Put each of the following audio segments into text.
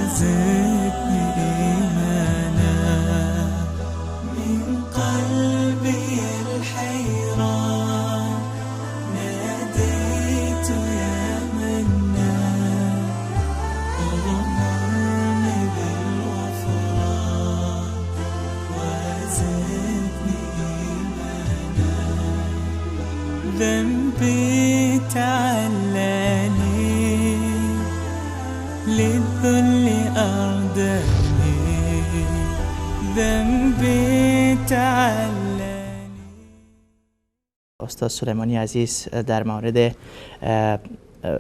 وزدني إيمانا. من قلبي الحيران ناديت يا منان، اغمرني بالغفران وزدني إيمانا. ذنبي تعلاني للذل أرداني، ذنبي تعلاني. استاد سلیمانی عزیز در مورد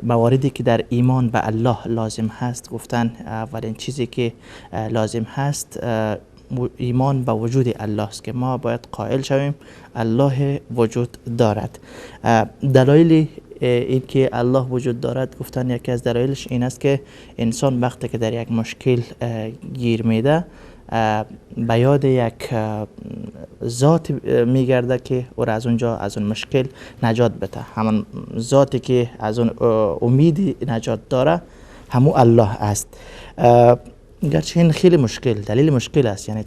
مواردی که در ایمان به الله لازم هست گفتن اولین چیزی که لازم هست ایمان به وجود الله است که ما باید قائل شویم الله وجود دارد. دلایل این که الله وجود دارد گفتن یکی از دلایلش این است که انسان وقتی که در یک مشکل گیر میده به یاد یک ذات میگرده که او را از اونجا از اون مشکل نجات بده. همان ذاتی که از اون امید نجات داره همو الله است. گرچه این خیلی مشکل دلیل مشکل است، یعنی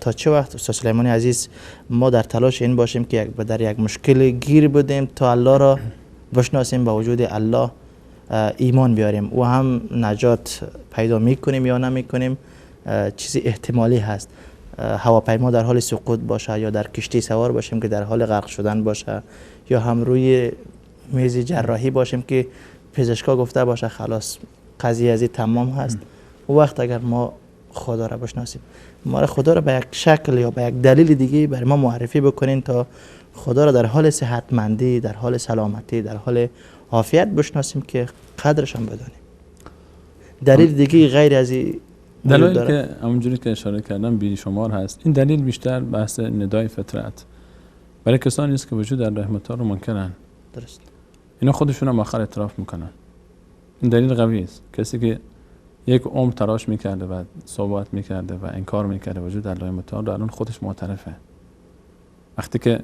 تا چه وقت استاد سلیمانی عزیز ما در تلاش این باشیم که در یک مشکل گیر بودیم تا الله را بشناسیم، با وجود الله ایمان بیاریم و هم نجات پیدا میکنیم یا نمیکنیم چیزی احتمالی هست. هواپیما در حال سقوط باشه یا در کشتی سوار باشیم که در حال غرق شدن باشه یا هم روی میز جراحی باشیم که پزشکا گفته باشه خلاص قضیه از این تمام هست، و وقت اگر ما خدا را بشناسیم، ما را خدا را به یک شکل یا به یک دلیل دیگه بر ما معرفی بکنین تا خدا را در حال صحتمندی، در حال سلامتی، در حال عافیت بشناسیم که قدرش هم بدانیم. دلیل دیگه غیر از این دلایل که همونجوری که اشاره کردم بیشمار هست. این دلیل بیشتر بحث ندای فطرت برای کسانی است که وجود الله متعال رو منکرن. درست. اینا خودشون هم آخر اعتراف میکنن. این دلیل قوی است. کسی که یک عمر تلاش میکرده و صحبت میکرده و انکار میکرده وجود الله متعال رو، الان خودش معترفه. وقتی که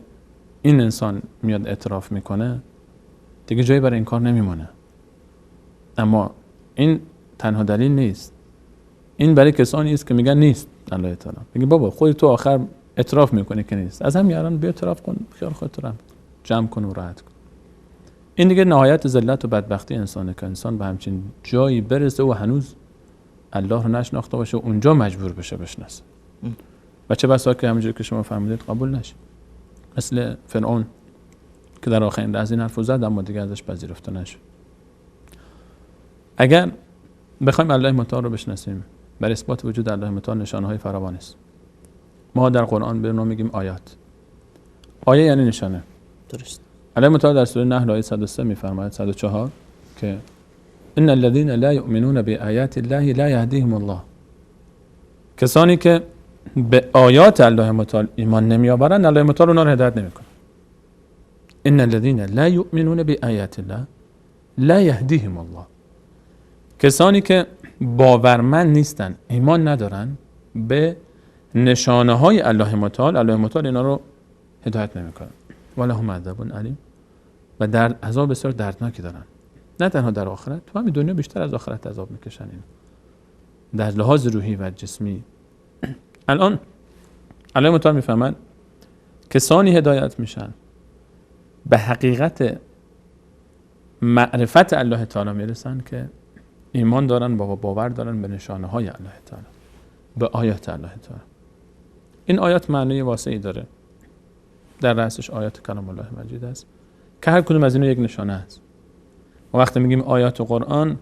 این انسان میاد اعتراف میکنه دیگه جایی برای انکار نمیمونه. اما این تنها دلیل نیست. این برای کسانی است که میگن نیست الله تعالی. میگه بابا خودت تو آخر اعتراف میکنی که نیست، از همین الان بیا اعتراف کن، خیال خودت رو جمع کن و راحت کن. این دیگه نهایت ذلت و بدبختی انسانه که انسان به همچین جایی برسه و هنوز الله رو نشناخته باشه و اونجا مجبور بشه بشناسه. و چه بسا که همونجوری که شما فرمودید قبول نشه، مثل فرعون که در آخرین لحظه این حرفو زد اما دیگه ازش پذیرفته نشد. اگر بخوایم الله متعال رو بشناسیم، برای اثبات وجود الله متعال نشانه‌های فراوان است. ما در قرآن به اونها میگیم آیات. آیه یعنی نشانه. درست. الله متعال در سوره نحل آیه 103 میفرماید 104 که ان الذين لا يؤمنون بآیات الله لا يهديهم الله. کسانی که به آیات الله متعال ایمان نمیآورند، الله متعال اونها رو هدایت نمیکنه. ان الذين لا يؤمنون بآیات الله لا يهديهم الله. کسانی که باورمند نیستن، ایمان ندارن به نشانه های الله متعال، الله متعال اینا رو هدایت نمیکنه. ولهم عذاب علیم. و در عذاب بسیار دردناکی دارن. نه تنها در آخرت، تو همین دنیا بیشتر از آخرت عذاب میکشن اینا، در لحاظ روحی و جسمی. الان الله متعال میفهمن کسانی هدایت میشن به حقیقت معرفت الله تعالی میرسن که ایمان دارن، با باور دارن به نشانه های الله تعالی، به آیات الله تعالی. این آیات معنی واسعی داره. در رأسش آیات کلام الله مجید است که هر کدوم از اینا یک نشانه است. و وقتی میگیم آیات قرآن،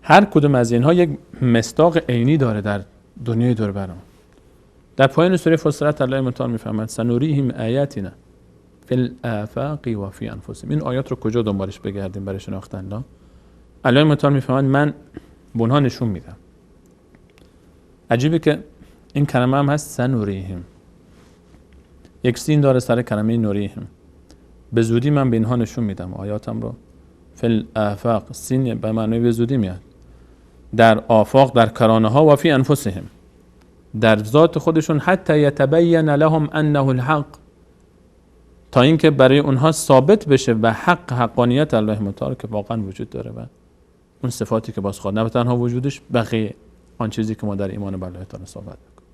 هر کدوم از اینها یک مصداق عینی داره در دنیای دور برمون. در پایان سوره فصلت الله متعال میفرماید سنوریهم آیاتنا فی الآفاق و فی انفسهم. این آیات رو کجا دنبالش بگردیم برای شناختن الله؟ الله متعال میفرماید من به اونها نشون میدم. عجیبه که این کلمه هم هست سنوریهم، یک سین داره سر کلمه نوریهم. به زودی من به اینها نشون میدم آیاتم رو. فی الآفاق، سین به معنی به زودی میاد، در آفاق، در کرانه ها، و فی انفسهم، در ذات خودشون، حتی یتبین لهم انه الحق، تا اینکه برای اونها ثابت بشه و حق، حقانیت الله متعال که واقعا وجود داره و اون صفاتی که باز خواهد، نه تنها وجودش، بقیه آن چیزی که ما در ایمان به الله تعالی صحبت میکنیم.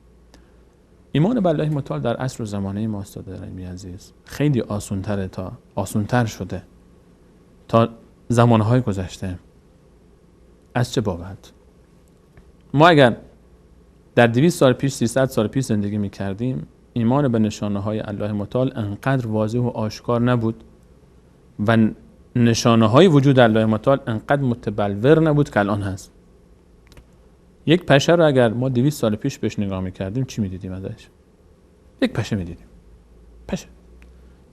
ایمان به الله متعال در عصر و زمانه ما استاد رحیمی عزیز خیلی آسان‌تره، تا آسان‌تر شده تا زمانهای گذشته. از چه بابت؟ ما اگر در 200 سال پیش، 300 سال پیش زندگی میکردیم، ایمان به نشانه های الله متعال انقدر واضح و آشکار نبود و نشانه های وجود الله متعال انقدر متبلور نبود که الان هست. یک پشه رو اگر ما 200 سال پیش بهش نگاه میکردیم چی میدیدیم ازش؟ یک پشه میدیدیم. پشه.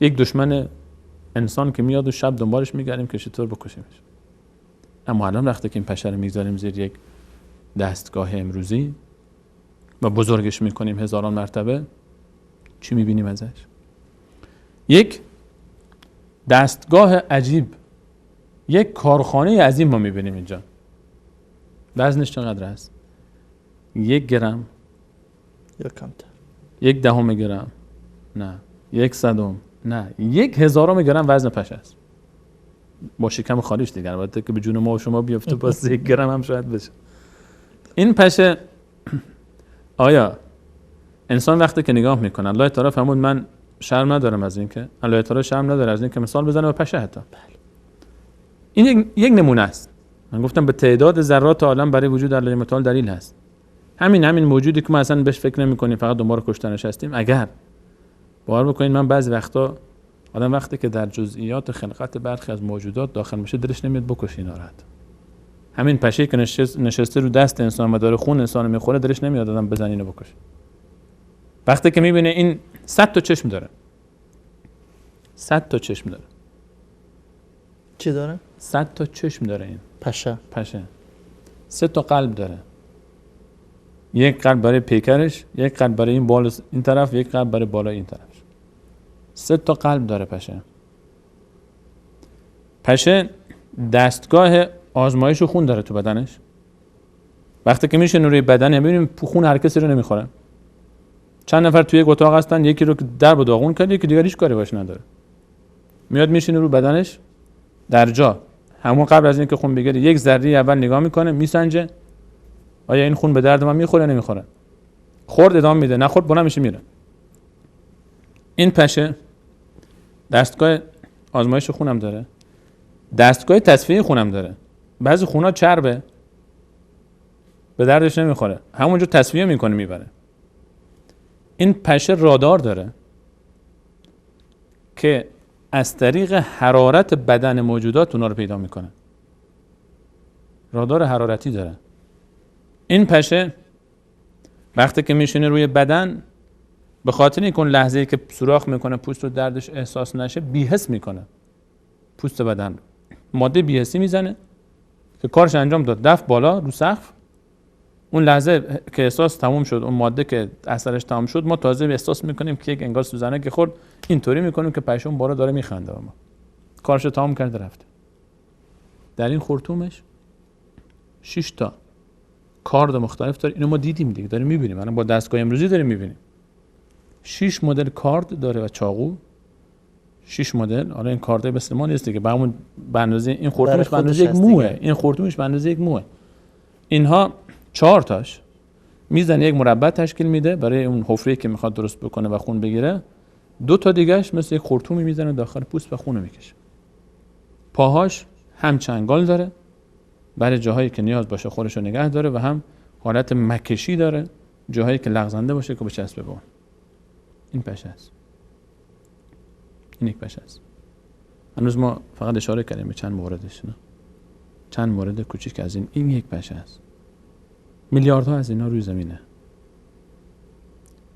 یک دشمن انسان که میاد و شب دنبالش میگردیم که چطور بکشیمش. اما الان وقتی که این پشه رو میگذاریم زیر یک دستگاه امروزی و بزرگش میکنیم هزاران مرتبه، چی میبینیم ازش؟ یک دستگاه عجیب، یک کارخانه عظیم ما میبینیم اینجا. وزنش چقدر است؟ 1 گرم یا کمتر، 0.1 گرم، نه 0.01، نه 0.001 گرم وزن پشه است. با شکم خالیش دیگر، البته که به جون ما و شما بیفته باز 1 گرم هم شاید بشه. این پشه آیا انسان وقتی که نگاه میکنه، الله تعالی فرمود من شرم ندارم از این که، الله تعالی شرم نداره از این که مثال بزنه به پشه حتی. این یک نمونه است. من گفتم به تعداد ذرات عالم برای وجود الله متعال دلیل هست. همین موجودی که ما اصلا بهش فکر نمی‌کنیم، فقط دنبال کشتنش هستیم. اگر باور بکنید، من بعضی وقتا آدم وقتی که در جزئیات خلقت برخی از موجودات داخل میشه دلش نمیاد بکشه اینا رو. همین پشه که نشسته رو دست انسان و داره خون انسان میخوره، دلش نمیاد آدم بزنه اینو بکشه. وقتی که میبینه این 100 تا چشم داره، 100 تا چشم داره. چی داره؟ 100 تا چشم داره این پشه. 3 تا قلب داره. یک قلب برای پیکرش، یک قلب برای این بال این طرف، یک قلب برای بالای این طرف. 3 تا قلب داره پشه. پشه دستگاه آزمایش خون داره تو بدنش. وقتی که میشه روی بدن میبینیم خون هر کسی رو نمیخوره. چند نفر توی یک اتاق هستن، یکی رو که درب و داغون کرد، یکی دیگه هیچ کاری باش نداره. میاد میشینه رو بدنش در جا، همون قبل از اینکه خون بگیره یک ذره اول نگاه میکنه، میسنجه آیا این خون به درد من میخوره نمیخوره. خورد ادامه میده، نخورد بلند میشه میره. این پشه دستگاه آزمایش خونم داره، دستگاه تصفیه خونم داره. بعضی خونا چربه، به دردش نمیخوره، همونجا تصفیه میکنه میبره. این پشه رادار داره که از طریق حرارت بدن موجودات اونا رو پیدا میکنه. رادار حرارتی داره. این پشه وقتی که میشینه روی بدن، به خاطر اینکه اون لحظه‌ای که سوراخ میکنه پوست رو دردش احساس نشه، بی‌حس میکنه پوست بدن رو. ماده بی‌حسی میزنه که کارش انجام داد، دفع بالا رو سقف. اون لحظه که احساس تموم شد، اون ماده که اثرش تموم شد، ما تازه احساس میکنیم که یک انگار سوزنه که خورد، اینطوری میکنیم که پشه اون بالا داره میخنده ما. کارش تمام کرده رفته. در این خرطومش 6 تا کارد مختلف داره. اینو ما دیدیم دیگه، داریم میبینیم الان با دستگاه امروزی داریم میبینیم. 6 مدل کارد داره و چاقو. 6 مدل. حالا این کارد مثل ما نیست دیگه، به همون به اندازه این خرطومش به اندازه یک موه، این خرطومش به اندازه یک موه. اینها 4 تاش میزنه یک مربع تشکیل میده برای اون حفره که میخواد درست بکنه و خون بگیره. 2 تا دیگهش مثل یک خرطومی میزنه داخل پوست و خون میکشه. پاهاش هم چنگال داره برای جاهایی که نیاز باشه خودش رو نگه داره و هم حالت مکشی داره جاهایی که لغزنده باشه که بچسبه به اون. این پشه است. این یک پشه است. هنوز ما فقط اشاره کردیم به چند موردش، نه؟ چند مورد کوچیک از این یک پشه است. میلیاردها از اینا روی زمینه.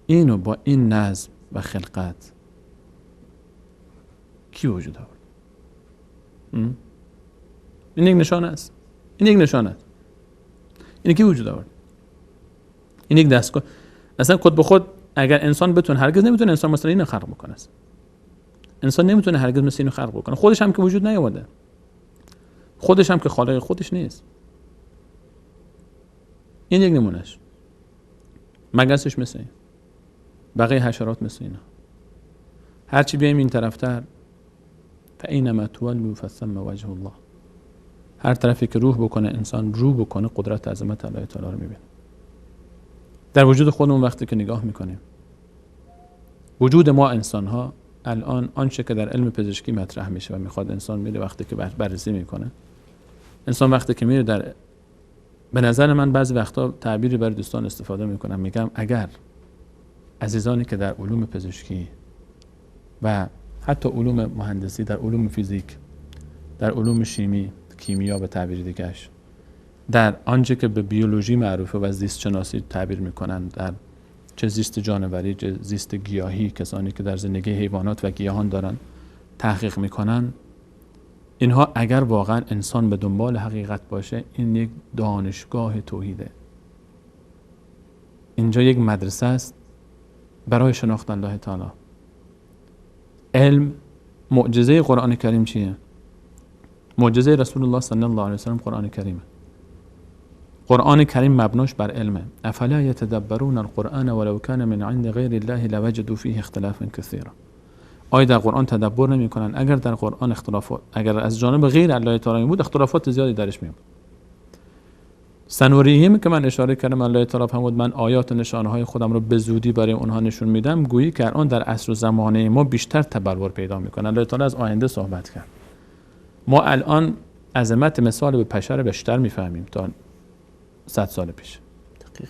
اینو با این نظم و خلقت کی وجود آورد؟ این یک نشانه است. این یک نشانه است. این کی وجود آورد؟ این یک دستگاه. اصلا خود به خود اگر انسان بتونه، هرگز نمیتونه انسان مثلا اینو خلق بکنه. انسان نمیتونه هرگز مثل اینو خلق بکنه. خودش هم که وجود نیاورده. خودش هم که خالق خودش نیست. این یک نمونهش. مگسش مثل این، بقیه حشرات مثل اینا. هرچی بیایم این طرفتر، فاینما تولوا فثم وجه الله. هر طرفی که روح بکنه انسان رو بکنه، قدرت عظمت الله تعالی رو میبینه. در وجود خودمون وقتی که نگاه میکنیم، وجود ما انسان ها الان آنچه که در علم پزشکی مطرح میشه و میخواد انسان میره وقتی که بررسی میکنه، انسان وقتی که میره در، به نظر من بعضی وقتا تعبیری برای دوستان استفاده میکنم، میگم اگر عزیزانی که در علوم پزشکی و حتی علوم مهندسی، در علوم فیزیک، در علوم شیمی، کیمیا به تعبیر دیگهش، در آنچه که به بیولوژی معروفه و زیست شناسی تعبیر میکنن، در چه زیست جانوری، چه زیست گیاهی، کسانی که در زندگی حیوانات و گیاهان دارن تحقیق میکنن، اینها اگر واقعا انسان به دنبال حقیقت باشه، این یک دانشگاه توحیده. اینجا یک مدرسه است برای شناخت الله تعالی. علم، معجزه قرآن کریم چیه؟ معجزه رسول الله صلی الله علیه و سلم قرآن کریمه. قرآن کریم مبناش بر علمه. افلا یتدبرون القرآن ولو کان من عند غیر الله لوجدوا فیه اختلافا کثیرا. آیا در قرآن تدبر نمی کنن؟ اگر در قرآن اختلافات، اگر از جانب غیر الله تعالی بود، اختلافات زیادی درش می بود. سنوریهم که من اشاره کردم، الله تعالی فرمود من آیات و نشانه های خودم رو به زودی برای اونها نشون میدم، گویی که الان در عصر و زمانه ما بیشتر تبلور پیدا میکنه. الله تعالی از آینده صحبت کرد. ما الان عظمت مثال به بشر بیشتر میفهمیم تا 100 سال پیش. دقیق.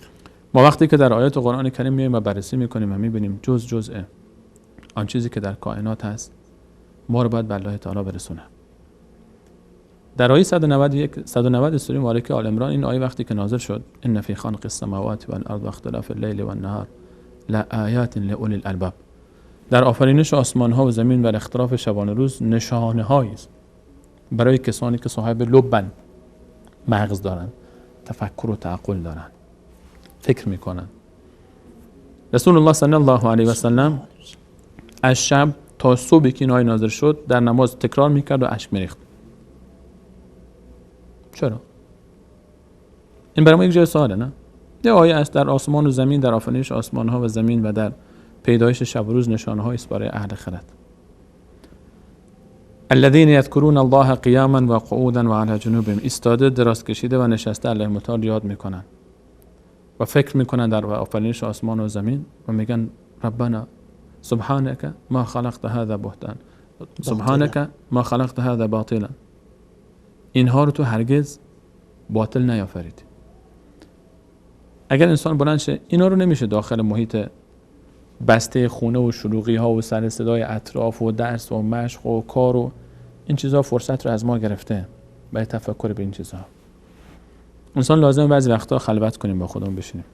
ما وقتی که در آیات قرآن کریم میایم و بررسی میکنیم و میبینیم جز جزء آن چیزی که در کائنات هست، ما رو باید به الله تعالی برسونه. در آیه 190 سوره مبارکه آل عمران، این آیه وقتی که نازل شد، ان فی خلق السماوات والارض واختلاف اللیل والنهار لآیات لأولی الالباب. در آفرینش آسمان ها و زمین و اختلاف شبانه روز نشانه هایی است برای کسانی که صاحب لبن، مغز دارن، تفکر و تعقل دارن، فکر میکنن. رسول الله صلی الله علیه و سلم از شب تا صبح که این آیه نازل شد در نماز تکرار میکرد و اشک میریخت. چرا؟ این برای ما یک جای سواله، نه؟ یه آیه است در آسمان و زمین، در آفرینش آسمان ها و زمین و در پیدایش شب و روز نشانه هایی است برای اهل خرد. الذين يذكرون الله قیاما و قعودا و علی جنوبهم، ایستاده، دراز کشیده و نشسته الله متعال یاد میکنن و فکر میکنن در آفرینش آسمان و زمین و میگن ربنا سبحانك ما خلقت هذا بهتان، سبحانك ما خلقت هذا باطلا. اینها رو تو هرگز باطل نیافریدی. اگر انسان بلند شه، اینا رو نمیشه داخل محیط بسته خونه و شلوغی ها و سر صدای اطراف و درس و مشق و کار و این چیزها فرصت رو از ما گرفته برای تفکر به این چیزها. انسان لازمه بعضی وقتا خلوت کنیم، با خودمون بشینیم،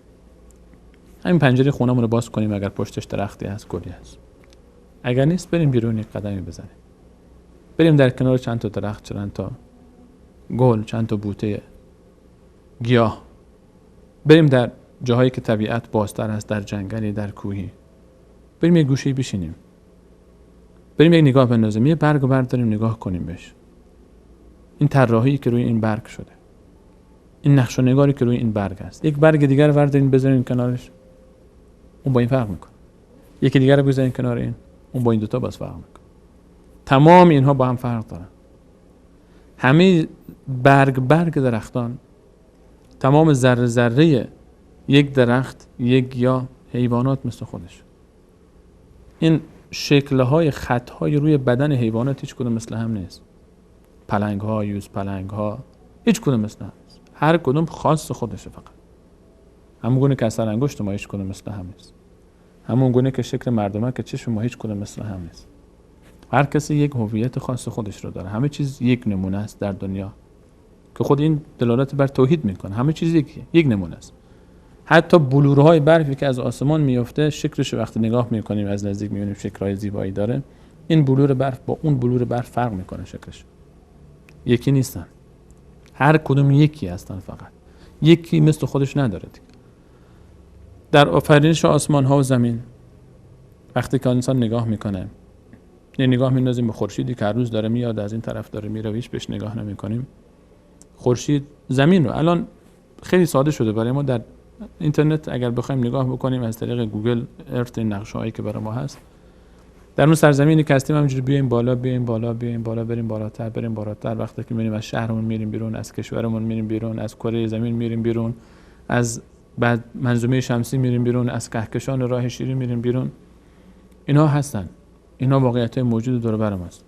همین پنجره خونمون رو باز کنیم، اگر پشتش درختی هست، گلی هست، اگر نیست بریم بیرون یک قدمی بزنیم، بریم در کنار چند تا درخت، چند تا گل، چند تا بوته گیاه، بریم در جاهایی که طبیعت بازتر هست، در جنگلی، در کوهی، بریم یک گوشه‌ای بشینیم، بریم یک نگاه بندازیم، یه برگ رو برداریم نگاه کنیم بهش، این طراحی که روی این برگ شده، این نقش و نگاری که روی این برگ هست. یک برگ دیگر رو برداریم بذاریم کنارش، اون با این فرق میکنه. یکی دیگر رو بذاریم کنار این، اون با این دوتا باز فرق میکنه. تمام اینها با هم فرق دارن. همه برگ برگ درختان، تمام ذره ذره یک درخت، یک گیاه، حیوانات مثل خودش. این شکل‌های خط‌های روی بدن حیوانات هیچ کدوم مثل هم نیست. پلنگ‌ها، یوز پلنگ‌ها، هیچ کدوم مثل هم نیست. هر کدوم خاص خودشه فقط. همون گونه که اثر انگشت ما هیچ کدوم مثل هم نیست. همون گونه که شکل مردمک که چشم ما هیچ کدوم مثل هم نیست. هر کسی یک هویت خاص خودش رو داره. همه چیز یک نمونه است در دنیا که خود این دلالت بر توحید میکنه. همه چیز یک نمونه است. حتی بلورهای برفی که از آسمان میفته، شکلش وقتی نگاه میکنیم از نزدیک میبینیم شکل‌های زیبایی داره. این بلور برف با اون بلور برف فرق میکنه، شکلش یکی نیستن. هر کدوم یکی هستن، فقط یکی مثل خودش نداره دیگه. در آفرینش آسمان ها و زمین وقتی که انسان نگاه میکنه، یه نگاه میندازیم به خورشیدی که هر روز داره میاد از این طرف داره میره، هیچ بهش نگاه نمیکنیم. خورشید زمین رو الان خیلی ساده شده برای ما، در اینترنت اگر بخوایم نگاه بکنیم از طریق Google Earth، این نقشه هایی که برای ما هست، در اون سرزمینی که هستیم همینجوری بیایم بالا، بیایم بالا، بیایم بالا، بریم بالاتر، بریم بالاتر. وقتی که میریم از شهرمون میریم بیرون، از کشورمون میریم بیرون، از کره زمین میریم بیرون، از بعد منظومه شمسی میریم بیرون، از کهکشان راه شیری میریم بیرون. اینا هستن، اینا واقعیت‌های موجود دور و بر ماست.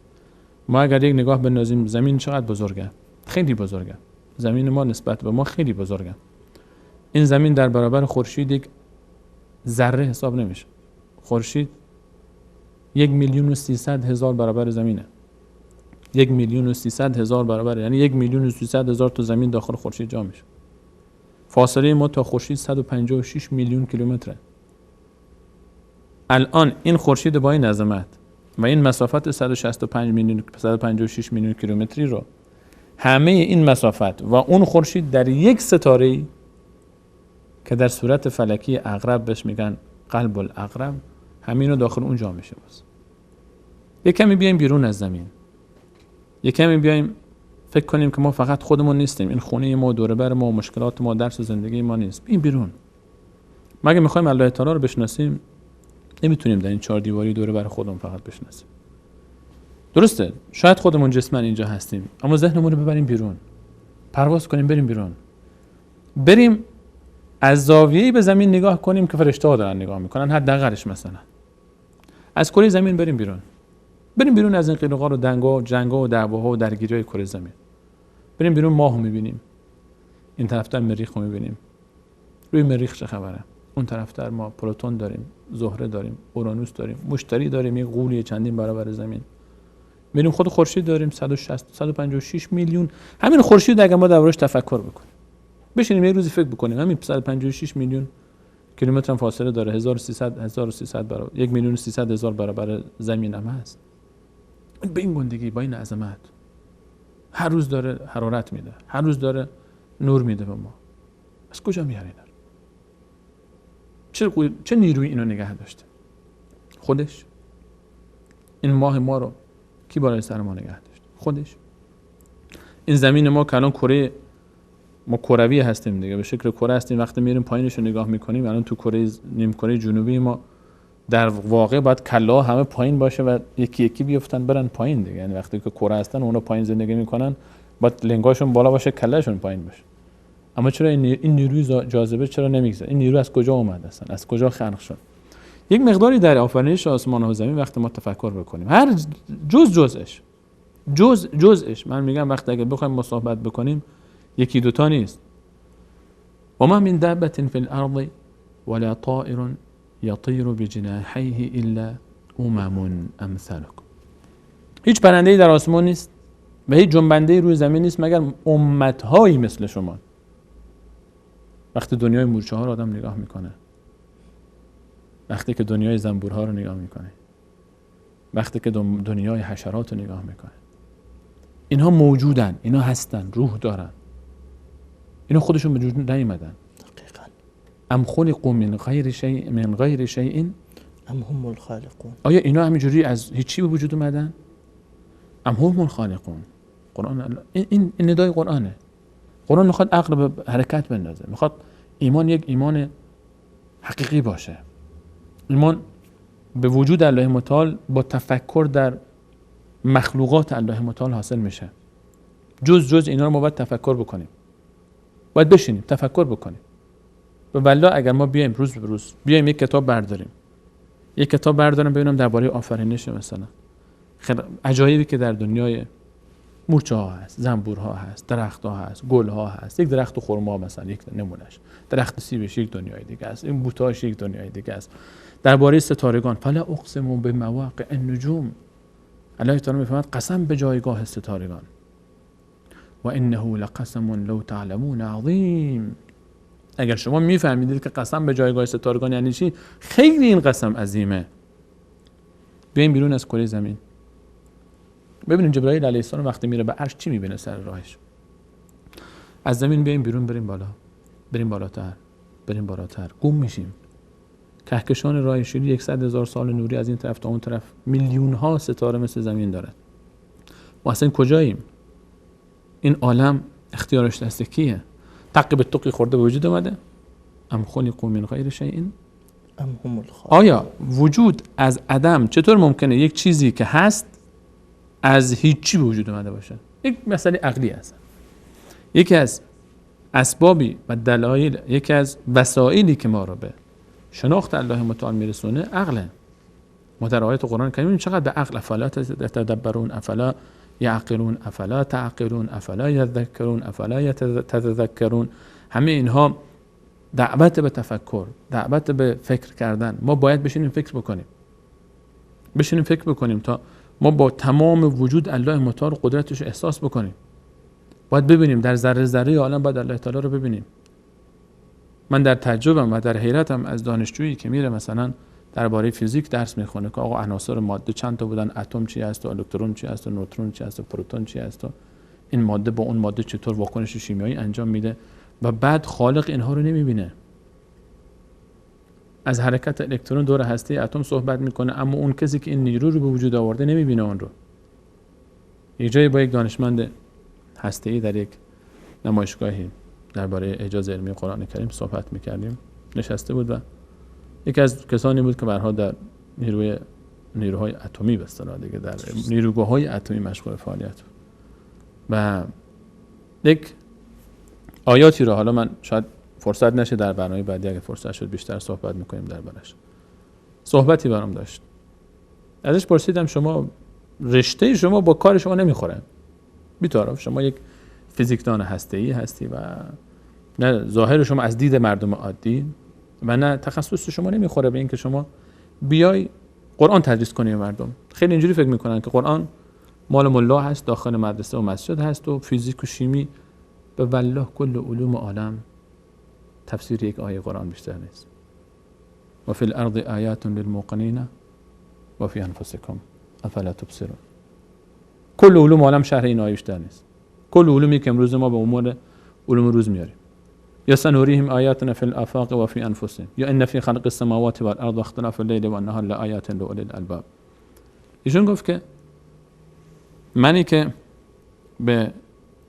ما اگر یک نگاه بندازیم زمین چقدر بزرگه، خیلی بزرگه. زمین ما نسبت به ما خیلی بزرگه. این زمین در برابر خورشید یک ذره حساب نمیشه. خورشید 1,300,000 برابر زمینه. 1,300,000 برابر، یعنی 1,300,000 تا زمین داخل خورشید جا میشه. فاصله ما تا خورشید 156 میلیون کیلومتره. الان این خورشید با این عظمت و این مسافت 165 میلیون 156 میلیون کیلومتری رو، همه این مسافت و اون خورشید در یک ستاره که در صورت فلکی عقرب بهش میگن قلب العقرب، همین رو داخل اون جا میشه. باز یک کمی بیایم بیرون از زمین، یک کمی بیایم فکر کنیم که ما فقط خودمون نیستیم، این خونه ما، دور بر ما، مشکلات ما، درس زندگی ما نیست. بیایم بیرون. ما اگه میخوایم الله تعالی رو بشناسیم، نمیتونیم در این چهار دیواری دور بر خودمون فقط بشناسیم. درسته شاید خودمون جسما اینجا هستیم، اما ذهنمون رو ببریم بیرون، پرواز کنیم، بریم بیرون، بریم از زاویه‌ای به زمین نگاه کنیم که فرشته‌ها دارن نگاه میکنن، حداقلش مثلا از کره زمین بریم بیرون، بریم بیرون از این قیل و دنگا و جنگا و دعواها و درگیری‌های کره زمین. بریم بیرون، ماهو میبینیم، این طرفتر مریخ رو میبینیم، روی مریخ چه خبره، اون طرفتر ما پلوتون داریم، زهره داریم، اورانوس داریم، مشتری داریم، یه غولی چندین برابر زمین. میریم خود خورشید داریم، 156 میلیون. همین خورشید اگه ما دربارش تفکر بکنیم، بشینیم یه روزی فکر بکنیم، همین 156 میلیون کیلومتر هم فاصله داره، 1300 برابر، 1,300,000 برابر زمین هم هست. به این گندگی، با این عظمت، هر روز داره حرارت میده، هر روز داره نور میده به ما. از کجا میاره اینا؟ چه نیرویی اینو نگه داشته؟ خودش. این ماه ما رو کی بالای سر ما نگه داشته؟ خودش. این زمین ما که الان کره ما کروی هستیم دیگه، به شکل کره هستیم، وقتی میریم پایینش رو نگاه میکنیم، الان تو کره نیم کره جنوبی ما در واقع باید کلا همه پایین باشه و یکی یکی بیفتن برن پایین دیگه. یعنی وقتی که کره هستن اونا پایین زندگی میکنن، باید لنگاشون بالا باشه، کلهشون پایین باشه. اما چرا این نیروی جاذبه چرا نمیگذره؟ این نیرو از کجا اومد اصلا؟ از کجا خلق شد؟ یک مقداری در آفرینش آسمان و زمین وقتی ما تفکر بکنیم، هر جزءش جزءش، من میگم وقتی اگه بخوایم ما صحبت بکنیم یکی دوتا نیست. و ما من دابة فی الارض ولا طائر یطیر بجناحیه الا امم امثالکم. هیچ پرنده‌ای در آسمان نیست و هیچ جنبنده‌ای روی زمین نیست مگر امت‌هایی مثل شما. وقتی دنیای مورچه ها رو آدم نگاه میکنه، وقتی که دنیای زنبورها رو نگاه میکنه، وقتی که دنیای حشرات رو نگاه میکنه، اینها موجودن، اینا هستن، روح دارن، اینا خودشون به وجود نیومدن. دقیقاً. ام خلقوا من غیر شیء من غیر شیء ام هم الخالقون. آیا اینا همینجوری از هیچی به وجود اومدن؟ ام هم الخالقون. قرآن این ندای قرآنه. قرآن میخواد عقل به حرکت بندازه، میخواد ایمان یک ایمان حقیقی باشه، ایمان به وجود الله متعال با تفکر در مخلوقات الله متعال حاصل میشه. جز اینا رو ما باید تفکر بکنیم، باید بشینیم تفکر بکنیم. و والله اگر ما بیایم روز به روز بیایم یک کتاب برداریم، یک کتاب بردارم ببینم درباره آفرینش مثلا عجایبی که در دنیای مورچه ها هست، زنبورها هست، درخت ها هست، گل ها هست. یک درخت خرما مثلا یک نمونهش، درخت سیبش یک دنیای دیگه است، این بوتهاش یک دنیای دیگه است. درباره ستارگان، فلا اقسم به مواقع النجوم، الله تعالی میفرماید قسم به جایگاه ستارگان، و انه لقسم لو تعلمون عظیم. اگر شما میفهمیدید که قسم به جایگاه ستارگان یعنی چی، خیلی این قسم عظیمه. بیایم بیرون از کره زمین، ببینیم جبرائیل علیه السلام وقتی میره به عرش چی میبینه سر راهش. از زمین بیایم بیرون، بریم بالا، بریم بالاتر، بریم بالاتر، گم میشیم. کهکشان راه شیری 100,000 سال نوری از این طرف تا اون طرف، میلیون ها ستاره مثل زمین دارد. ما اصلا کجاییم؟ این عالم اختیارش دست کیه؟ تقی به تقی خورده به وجود اومده. ام خلقوا من غیر شیء آیا وجود از عدم چطور ممکنه یک چیزی که هست از هیچی به وجود اومده باشه؟ یک مسئله عقلی هست. یکی از اسبابی و دلایل، یکی از وسایلی که ما رو به شناخت الله متعال میرسونه عقله. ما در آیات قرآن کریم چقدر به عقل، افلا تدبرون، افلا یعقلون، افلا تعقلون، افلا یذکرون، افلا یتذکرون، همه اینها دعوت به تفکر، دعوت به فکر کردن. ما باید بشینیم فکر بکنیم، بشینیم فکر بکنیم تا ما با تمام وجود الله متعال قدرتش رو احساس بکنیم. باید ببینیم در ذره ذره عالم، باید الله تعالی رو ببینیم. من در تعجبم و در حیرتم از دانشجویی که میره مثلا درباره فیزیک درس میخونه که آقا عناصر ماده چند تا بودن، اتم چی هست و الکترون چی هست و نوترون چی هست و پروتون چی هست و این ماده با اون ماده چطور واکنش شیمیایی انجام میده، و بعد خالق اینها رو نمیبینه. از حرکت الکترون دور هسته اتم صحبت میکنه، اما اون کسی که این نیرو رو به وجود آورده نمیبینه اون رو. یک جایی با یک دانشمند هسته‌ای در یک نمایشگاهی درباره اعجاز علمی قرآن کریم صحبت میکردیم، نشسته بود و یکی از کسانی بود که برها در نیروهای اتمی به اصطلاح دیگه در نیروگاه‌های اتمی مشغول فعالیت بود و یک آیاتی رو، حالا من شاید فرصت نشه در برنامه بعدی اگه فرصت شد بیشتر صحبت میکنیم دربارش، صحبتی برام داشت. ازش پرسیدم شما رشته شما با کار شما نمیخوره، بی‌طرف شما یک فیزیکدان هسته‌ای هستی و نه ظاهر شما از دید مردم عادی و نه تخصص شما نمیخوره به اینکه شما بیای قرآن تدریس کنی به مردم. خیلی اینجوری فکر میکنن که قرآن مال ملا هست، داخل مدرسه و مسجد هست و فیزیک و شیمی. به والله کل علوم عالم تفسیر یک آیه قرآن بیشتر نیست. و فی الارض آیات للموقنین و فی انفسکم افلا تبصرون. کل علوم عالم شرح این آیه بیشتر نیست. کل علومی که امروز ما به امور علوم روز میاریم، یا سنوریهم آیاتنا فی الآفاق و فی انفسهم یا ان فی خلق السماوات والارض واختلاف اللیل والنهار لآیات لأولی الالباب. ایشون گفت که منی که به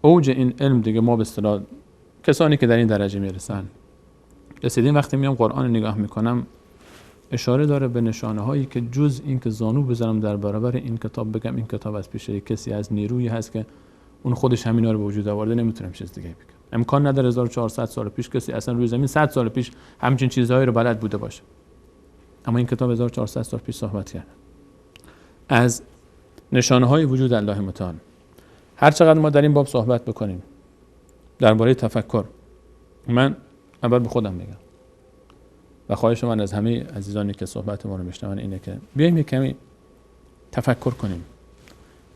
اوج این علم دیگه، ما به اصطلاح کسانی که در این درجه میرسن رسیدیم، وقتی میام قرآن نگاه میکنم اشاره داره به نشانه هایی که جز این که زانو بزنم در برابر این کتاب بگم این کتاب از پیش کسی از نیرویی هست که اون خودش همینا رو به وجود آورده، نمیتونم چیز دیگه بگم. امکان نداره 1400 سال پیش کسی اصلا روی زمین 100 سال پیش همچین چیزهایی رو بلد بوده باشه. اما این کتاب 1400 سال پیش صحبت کرده از نشانه های وجود الله متعال. هر چقدر ما در این باب صحبت بکنیم درباره تفکر، من اول به خودم میگم و خواهش من از همه عزیزانی که صحبت ما رو میشنون اینه که بیایم یک کمی تفکر کنیم،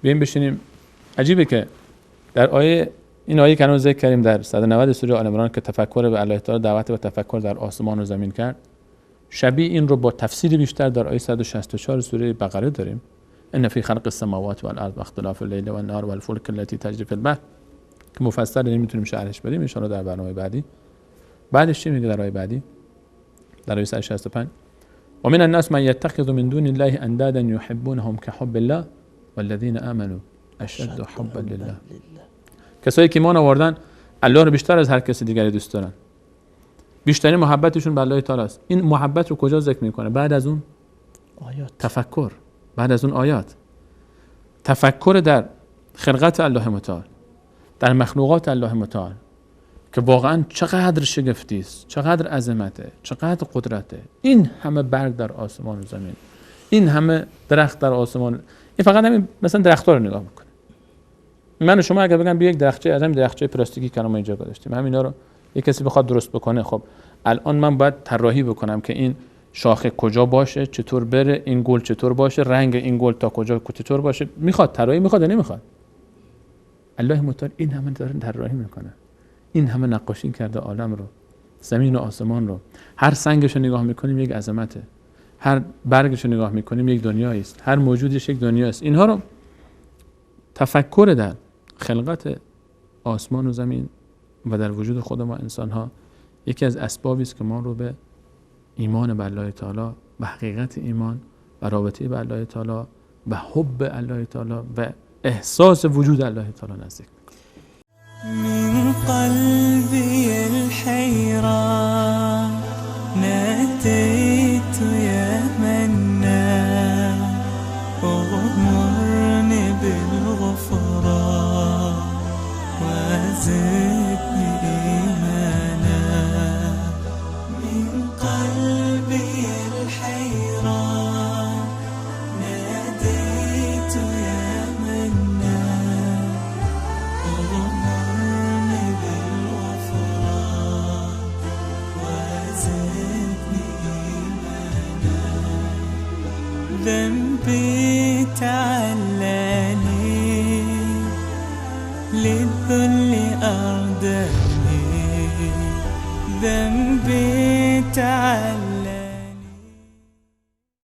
بیایم بشینیم. عجیبه که در آیه، این آیه که الان ذکر کردیم در 190 سوره آل عمران که تفکر به الله تعالی، دعوت به تفکر در آسمان و زمین کرد، شبیه این رو با تفسیر بیشتر در آیه 164 سوره بقره داریم. ان فی خلق السماوات والارض واختلاف اللیل والنهار والفلک التي تجری فی البحر، که مفصل نمیتونیم شرحش بدیم ان شاء الله در برنامه بعدی. بعدش چی میگه در آیه بعدی؟ در آیه 165 و من الناس من یتخذ من دون الله اندادا یحبونهم كحب الله والذین آمنوا اشد حبا لله. کسایی که ایمان آوردن الله رو بیشتر از هر کسی دیگری دوست دارن، بیشترین محبتشون به الله تعالی است. این محبت رو کجا ذکر میکنه؟ بعد از اون آیات تفکر، بعد از اون آیات تفکر در خلقت الله متعال، در مخلوقات الله متعال که واقعا چقدر شگفتی است، چقدر عظمته، چقدر قدرته. این همه برگ در آسمان و زمین، این همه درخت در آسمان، این فقط همین مثلا درخت‌ها رو نگاه میکنه. من و شما اگر بگم بیا یک درخچه از همین درخچه پلاستیکی که ما اینجا گذاشتیم، همینا رو یک کسی بخواد درست بکنه، خب الان من باید طراحی بکنم که این شاخه کجا باشه، چطور بره، این گل چطور باشه، رنگ این گل تا کجا چطور باشه، میخواد طراحی، میخواد یا نمیخواد؟ الله متعال این همه داره طراحی میکنه، این همه نقاشی کرده عالم رو، زمین و آسمان رو. هر سنگش رو نگاه میکنیم یک عظمته، هر برگش رو نگاه میکنیم یک دنیایی است، هر موجودش یک دنیایی است. اینها رو تفکر در خلقت آسمان و زمین و در وجود خود ما انسان ها یکی از اسبابی است که ما رو به ایمان به الله تعالی، به حقیقت ایمان و رابطه به الله تعالی، به حب الله تعالی و احساس وجود الله تعالی نزدیک می‌کنه. من قلبي الحيران ناديت وزدني إيمانا. من قلبي الحيران ناديت يا منان، اغمرني بالغفران وزدني إيمانا. ذنبي تعلاني للذل أرداني، ذنبي تعلاني